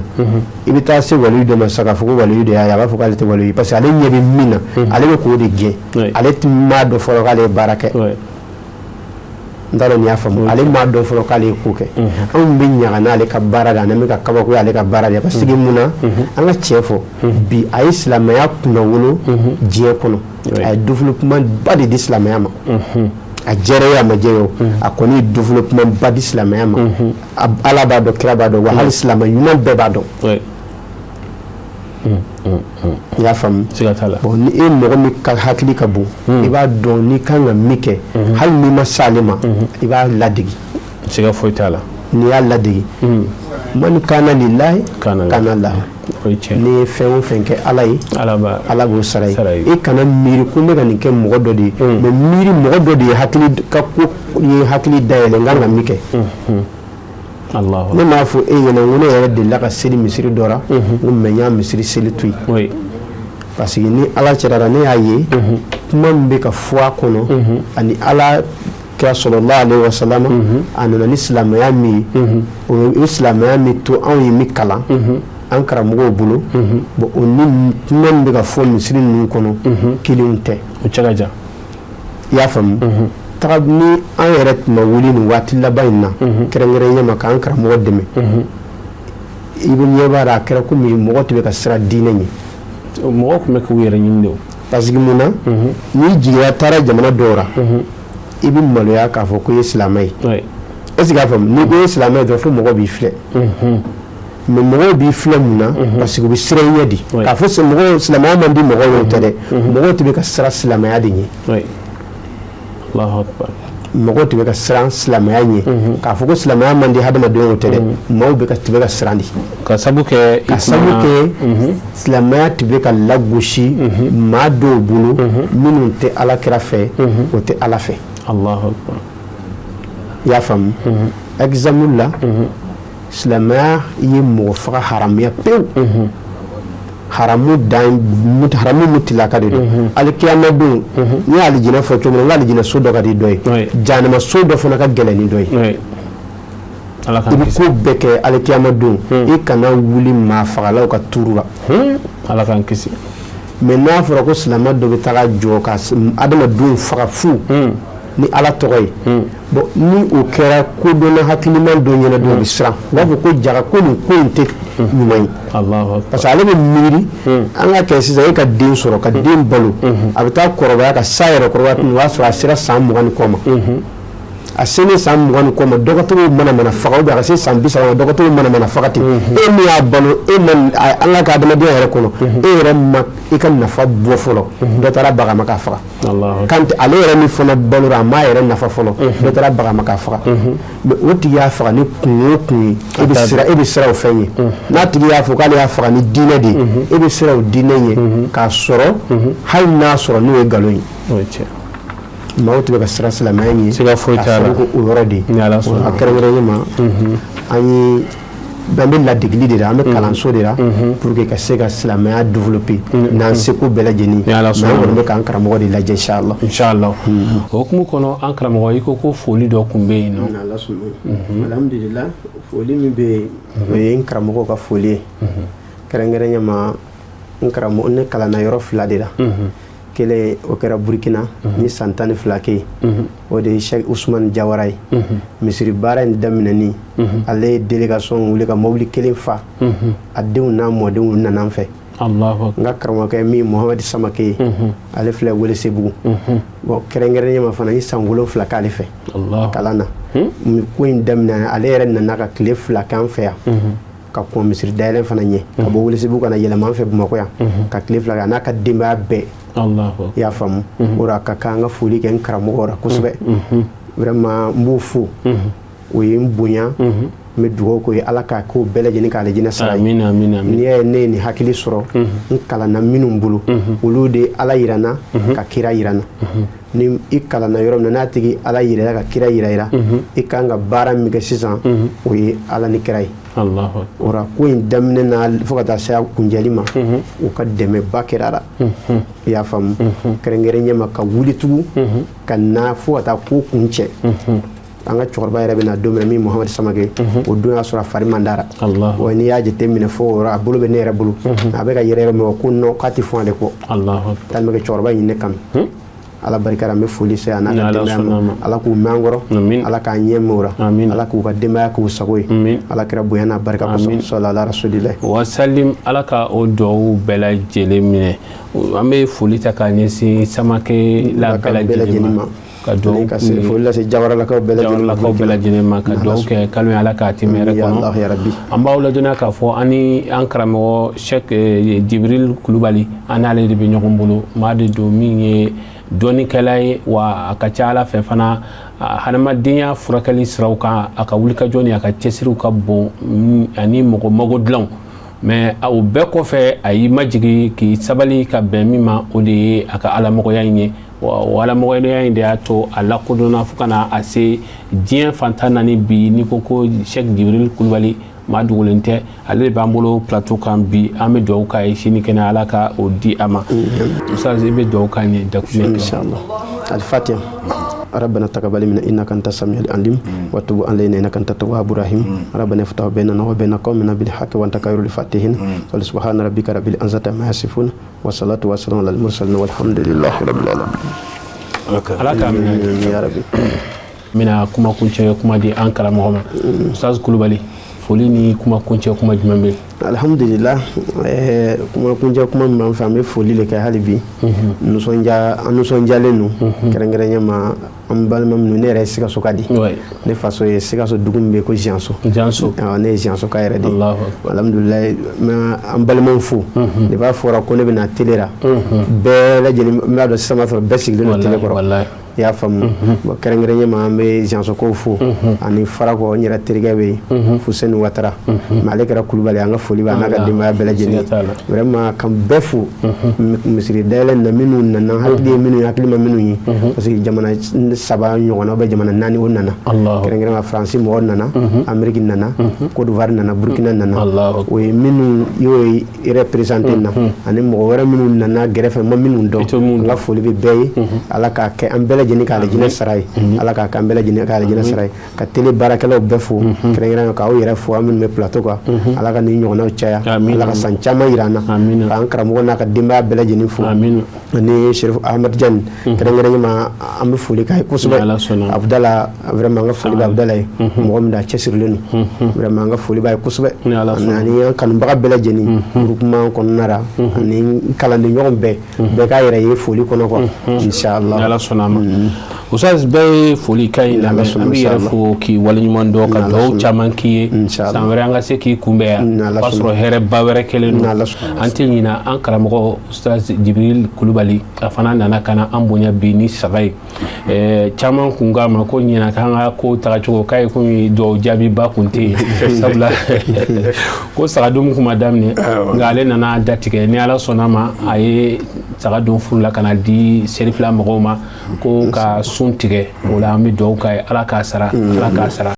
i bɛ taa se waliyu dɔ ma sisan k'a fɔ ko waliyu de y'a ye, a b'a fɔ k'ale tɛ waliyu ye, parce que ale ɲɛ bɛ min na, ale bɛ k'o de gɛn. Ale m'a dɔn fɔlɔ k'ale ye baara kɛ. N t'a dɔn n'i y'a faamu. Ale m'a dɔn fɔlɔ k'ale ye ko kɛ. Anw bɛ ɲaga n'ale ka baara de, ani bɛ ka kabakoya ale ka baara de, parce que mun na, an ka tiɲɛ fɔ bi, a ye silamɛya kunnawolo diɲɛ kɔnɔ. A ye développement ba de di silamɛya ma. A diyara ye, a ma diya ye o, a kɔni ye développement ba di silamɛya ma. Ala b'a dɔn, kira b'a dɔn, wa hali silamɛ ɲuman bɛɛ b'a dɔn. I y'a faamu? Siga t'a la. Bon, ni e mɔgɔ min ka hakili ka bon, i b'a dɔn n'i kan ka min kɛ, hali n'i ma s'ale ma, i b'a ladegi. Siga foyi t'a la. N'i y'a ladegi, man kana lillahi kana kana lahu. O ye tiɲɛ. N'i ye fɛn o fɛn kɛ Ala ye, Ala b'a Ala b'o sara ye. Sara ye. E kana miiri ko n bɛ ka nin kɛ mɔgɔ dɔ de ye, mais miiri mɔgɔ dɔ de ye hakili ka ko ye, hakili dayɛlɛ, n kan ka min kɛ. Allahu Ne m'a fɔ e ɲɛna n ko ne yɛrɛ delila ka seli misiri dɔ la, n ko mais n y'a misiri seli to yen, parce que ni Ala cɛra, ne y'a ye kuma min bɛ ka fɔ a kɔnɔ, ani Ala kira sallallahu alaihi wasallam a nana ni silamɛya min ye, o ye silamɛya min to anw ye min kalan an karamɔgɔw bolo. Bon, o ni kuma min bɛ ka fɔ misiri ninnu kɔnɔ, kelenw tɛ. O cɛ ka jan. I y'a faamu? Taga ni an yɛrɛ tun ma wuli nin waati laban in na, kɛrɛnkɛrɛnnenya ma k'an karamɔgɔ dɛmɛ, i bɛ ɲɛ b'a la, a kɛra komi mɔgɔ tun bɛ ka siran diinɛ ɲɛ. Mɔgɔw tun bɛ k'u yɛrɛ ɲini de o. Parce que mun na, n'i jiginna taara jamana dɔw la, i bɛ maloya k'a fɔ ko i ye silamɛ ye. Est ce que y'a faamu? N'i ko i ye silamɛ ye dɔrɔn, fo mɔgɔw b'i filɛ. Mais mɔgɔw b'i filɛ mun na? Parce que u bɛ siran i ɲɛ de. K'a fɔ mɔgɔw silamɛya man di mɔgɔw ye, o tɛ dɛ. Mɔgɔw tun bɛ ka siran silamɛya de ɲɛ. Allahu akbar. Mɔgɔw tun bɛ ka siran silamɛya ɲɛ. K'a fɔ ko silamɛya man di hadamadenw, o tɛ dɛ. Maaw bɛ ka tun bɛ ka siran de. Ka sabu kɛ i Ka sabu kɛ silamɛya tun bɛ ka lagosi maa dɔw bolo minnu tɛ Ala kira fɛ, o tɛ Ala fɛ. Allahu akbar. I y'a faamu? Exemple la, silamɛya ye mɔgɔ faga haramuya pewu. Haramu dan, haramu mutilaka de don. Alikiyama don, n'i ye alijinɛ fɔ cogo min na, n ko alijinɛ so dɔ ka di dɔ ye, jahanama so dɔ fana ka gɛlɛn ni dɔ ye. Ala I k'an bɛ kisi. ko bɛɛ kɛ, alikiyama don, i kana wuli maa fagalaw ka turu la. Ala k'an kisi. Mais n'a fɔra ko silamɛ dɔ bɛ taga jɔ ka adamadenw faga fu ni Ala tɔgɔ ye, bon, ni o kɛra kodɔnna hakiliman dɔ ɲɛna dɔw bɛ siran, u b'a fɔ ko jaga ko nin ko in tɛ ɲuman ye. Allahu akbar. Parce que ale bɛ miiri, an ka kɛ sisan, e ka den sɔrɔ ka den balo, a bɛ taa kɔrɔbaya ka s'a yɛrɛ kɔrɔ waati min, o y'a sɔrɔ a sera san 20 ni kɔ ma. A selen san 20 ni kɔ ma, dɔgɔtɔrɔw mana mana faga, ou bien a ka se san 30 ma, dɔgɔtɔrɔw mana mana faga ten, e min y'a balo, e ma an ka kɛ adamadenya yɛrɛ kɔnɔ, e yɛrɛ ma i ka nafa bɔ fɔlɔ, dɔ taara baga ma k'a faga. Allahu akbar. Kan ale yɛrɛ min fana balora, a m'a yɛrɛ nafa fɔlɔ, dɔ taara baga ma k'a faga. Mais o tigi y'a faga ni kun o kun ye, e bɛ siran, e bɛ siran o fɛn ye. N'a tigi y'a fɔ k'ale y'a faga ni diinɛ de ye, e bɛ siran o diinɛ ɲɛ, k'a sɔrɔ hali n'a sɔrɔ n'o ye nkalon ye. O ye tiɲɛ. Maaw tun bɛ ka siran silamɛya ɲɛ. Siga foyi t'a la. K'a sababu kɛ o yɔrɔ de ye. Ni Ala sɔnna. A kɛrɛnkɛrɛnnen ma, an ye an bɛ ladegeli de la, an bɛ kalanso de la pour que ka se ka silamɛya développer n'an seko bɛɛ lajɛlen. Ni Ala Mais sɔnna. an kɔni bɛ k'an karamɔgɔ de lajɛ, inchallah. Inshallah, o hukumu kɔnɔ, an karamɔgɔ, i ko ko foli dɔ tun bɛ yen nɔ. Ala sɔnna, alhamdulillah. Foli min bɛ yen, o ye n karamɔgɔw ka foli ye. Kɛrɛnkɛrɛnnen ma, n karamɔgɔ, ne kalanna yɔrɔ fila de la. Kelen, o kɛra Burukina ni san 12 kɛ yen, o de ye Cheikh Ousmane Jawara ye. Misiri baara in daminɛni, ale ye délégation wuli ka mobili kelen fa, a denw n'a mɔdenw nana an fɛ. Allahu akbar. N ka karamɔgɔkɛ min Mohamed Samake ye, ale filɛ Welesebugu. Bon, kɛrɛnkɛrɛnnen ma fana, n ye san 7 k'ale fɛ Allahu kalan na. Ko in daminɛ, ale yɛrɛ nana ka tile 2 k'an fɛ yan ka kɔn misiri dayɛlɛ fana ɲɛ, ka bɔ Welesebugu ka na yɛlɛma an fɛ Bamakɔ yan ka tile 2 kɛ, a n'a ka denbaya bɛɛ. Allahu akbar. I y'a faamu? O la, a ka kan an ka foli kɛ n karamɔgɔ la kosɛbɛ. Vraiment, n b'o fo, o ye n bonya. N bɛ dugawu k'o ye, Ala k'a k'o bɛɛ lajɛlen k'ale jinɛ sara ye. Amin, amin, amin. N'i y'a ye ne ye nin hakili sɔrɔ, n kalanna minnu bolo, olu de ye Ala yira n na ka kira yira n na. Ni i kalanna yɔrɔ min na, n'a tigi Ala yira i la, ka kira yira i la, i kan ka baara min kɛ sisan, o ye Ala ni kira ye. O la, ko in daminɛ na fo ka taa se a kuncɛli ma, u ka dɛmɛba kɛra la, i y'a faamu, kɛrɛnkɛrɛn ma ka wuli tugun ka na fo ka taa ko kuncɛ. An ka cɛkɔrɔba yɛrɛ bɛ na don min na, min Muhamadu Samake, o don y'a sɔrɔ a fari man dara. Wa n'i y'a jateminɛ, fo o yɔrɔ a bolo bɛ ne yɛrɛ bolo, a bɛ ka yɛrɛ yɛrɛ mɛ ko non, k'a tɛ fɔn ale kɔ, tellement que cɛkɔrɔba in ye ne kanu. Ala barika la, n bɛ foli se a n'a ka denbaya ma. Ala k'u mɛn an kɔrɔ, Ala k'an ɲɛ mɛn o la, Ala k'u ka denbaya k'u sago ye, Ala kɛra bonya n'a barika kosɔn, sɔla rasulillah. Wasalim, Ala ka o duwawu bɛɛ lajɛlen minɛ. An bɛ foli ta k'a ɲɛsin Samake la bɛɛ lajɛlen ma, ka duwawu ka foli lase Jawaralakaw bɛɛ lajɛlen Jawaralakaw bɛɛ lajɛlen ma, ka duwawu kɛ kalo ye, Ala k'a tɛmɛ hɛrɛ kɔnɔ. An b'aw ladɔnniya k'a fɔ an ni an karamɔgɔ Cheikh Jibril Kulubali, an n'ale de bɛ ɲɔgɔn bolo. Maa de don min ye dɔnnikɛla ye, wa a ka ca Ala fɛ fana, hadamadenya furakɛli siraw kan, a ka wulikajɔ ni a ka cɛsiriw ka bon ani mɔgɔ mago dilanw. Mais o bɛɛ kɔfɛ, a y'i majigi k'i sabali ka bɛn min ma, o de ye a ka alamɔgɔya in ye. O alamɔgɔya in de y'a to a lakodɔnna fo ka na a se diɲɛ fantan naani bi. N'i ko ko Cheikh Jibril Kulubali, maa dogolen tɛ. Ale de b'an bolo plateau kan bi. An bɛ dugawu k'a ye, sini kɛnɛ Ala ka o di a ma. Ustaz, i bɛ dugawu k'an ye dakuruɲɛ. Inshallah. Al-Fatiha. ربنا تقبل منا انك انت السميع العليم وتب علينا انك انت التواب الرحيم. ربنا افتح بيننا وبين قومنا بالحق وانت خير الفاتحين. سبحان ربك رب العزه عما يصفون والصلاه والسلام على المرسلين والحمد لله رب العالمين. Ala k'a minɛ. يا ربي. N bɛna kuma kuncɛ kuma di an karamɔgɔ ma. Ustaz Kulubali, foli ni kuma kuncɛ kuma jumɛn bɛ yen? Alhamdulillah, kuma kuncɛ kuma min b'an fɛ, an bɛ foli de kɛ hali bi. Nisɔndiya, an nisɔndiyalen don, kɛrɛnkɛrɛnya ma an balima minnu. Ne yɛrɛ ye Sikaso ka di, ne faso ye Sikaso, dugu min bɛ yen ko Ziyanso. Janso. Ne ye Ziyanso ka yɛrɛ de ye. Alhamdulilayi, n bɛ an balimaw fo. Depuis a fɔra ko ne bɛna télé la, bɛɛ lajɛlen, n b'a dɔn sisan b'a sɔrɔ bɛɛ sigilen don télé kɔrɔ, i y'a faamu. Bon, kɛrɛnkɛrɛnya ma, an bɛ Ziyansokaw fo ani Farakɔ. N yɛrɛ terikɛ bɛ yen, Fuseni Watara, mais ale kɛra Kulubali. An ka foli b'a n'a ka denbaya bɛɛ lajɛlen. Vraiment, ka bɛɛ fo misiri dayɛlɛ na, minnu nana, hakili ye minnu ye, hakili ma minnu ye, parce que jamana saba ɲɔgɔnna bɛ, jamana naani o nana. Kɛrɛnkɛrɛnya, Faransi mɔgɔ nana, Amérique nana, Côte d'Ivoire nana, Burkina nana. O ye minnu y'o représenté na, ani mɔgɔ wɛrɛ minnu nana gɛrɛfɛ, ma minnu dɔn. An ka foli bɛ bɛɛ ye. Ala k'a kɛ an bɛɛ lajɛlen k'a alijinɛ sara ye. Ala k'a kɛ an bɛɛ lajɛlen k'a alijinɛ sara ye. Ka télé baarakɛlaw bɛɛ fo, kɛrɛnkɛrɛnnenya k'aw yɛrɛ fo, an minnu bɛ plateau kan. Ala ka nin ɲɔgɔnnaw caya, Ala ka san caman yira an na. K'an karamɔgɔ n'a ka denbaya bɛɛ lajɛlen fo, ani Sherif Ahmed Jani kɛrɛnkɛrɛnnenya ma, an bɛ foli k'a ye kosɛbɛ. Abudala, vraiment, an ka foli bɛ Abudala ye, mɔgɔ min da cɛsirilen don. Vraiment, an ka foli b'a ye kosɛbɛ, ani an kanubaga bɛɛ lajɛlen groupement kɔnɔna la, ani kalanden ɲɔgɔn bɛɛ, bɛɛ k'a yɛrɛ ye foli kɔnɔ quoi, inshallah. Ala sɔnna a ma. Ustaz, bɛɛ ye foli ka in lamɛn. An b'i yɛrɛ fo k'i waleɲuman dɔn, ka dugawu caman k'i ye, san wɛrɛ an ka se k'i kunbɛn yan, o b'a sɔrɔ hɛrɛba wɛrɛ kɛlen don. An tɛ ɲina an karamɔgɔ Ustaz Jibril Kulubali, a fana nana ka na an bonya bi ni saga ye. Caman kun k'a ma ko ɲina k'an ka ko tagacogo k'a ye komi dugawu jaabiba kun tɛ yen, sabula ko saga dun kun ma daminɛ, nka ale nana datigɛ. Ni Ala sɔnna ma, a ye saga don furu la ka na di serifila mɔgɔw ma ko ka sun tigɛ. O la, an bɛ dugawu k'a ye, Ala k'a sara, Ala k'a sara.